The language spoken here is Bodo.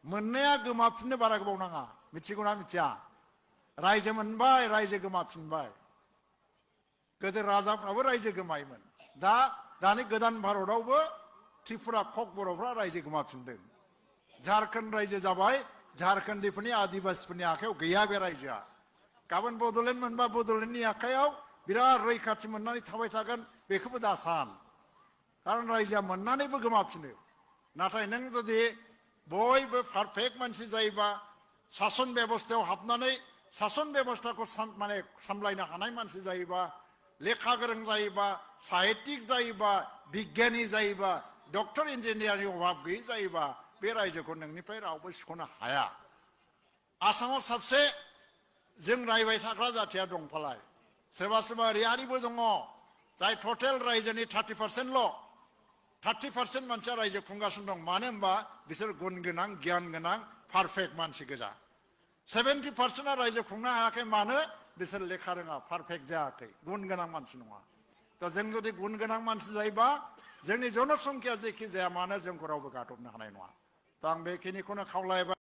मोननाया गोमाफिननो बारा गोबाव नाङा मिथिगौना मिथिया रायजो मोनबाय रायजो गोमाफिनबाय गोदो राजाफ्राबो रायजो गोमायोमोन दानि गोदान भारतआवबो त्रिपुरा कक बर'फ्रा रायजो गोमाफिनदों झारखंड रायजो जाबाय झारखंडीफोरनि आदिबासिफोरनि आखायाव गैया बे रायजोआ गाबोन बड'लेण्ड मोनबा बड'लेण्डनि आखायाव बिराद रैखाथि मोननानै थाबाय थागोन बेखौबो दा सान खारन रायजोआ मोननानैबो गोमाफिनो नाथाय नों जुदि बयबो पारफेक्ट मानसि जायोबा सासन बेबस्थायाव हाबनानै सासन बेबस्थाखौ माने सामलायनो हानाय मानसि जायोबा लेखा गोरों जायोबा साहित्यिक जायोबा बिगियानी जायोबा डक्टर इन्जिनियारनि अभाब गैयै जायोबा बे रायजोखौ नोंनिफ्राय रावबो सिख'नो हाया आसामाव साबसे जों रायबाय थाग्रा जाथिया दंफालाय सोरबा सोरबा ओरैहारिबो दङ जाय टटेल रायजोनि 30%ल' 30% मानसिया रायजो खुंगासिनो दं मानो होनबा बिसोर गुन गोनां गियान गोनां पारफेक्ट मानसि गोजा 70%आ रायजो खुंनो हायाखै मानो बिसोर लेखा रोङा पारफेक्ट जायाखै गुन गोनां मानसि नङा दा जों जुदि गुन गोनां मानसि जायोबा जोंनि जनसंख्या जेखि जाया मानो जोंखौ रावबो गादबनो हानाय नङा दा आं बेखिनिखौनो खावलायबाय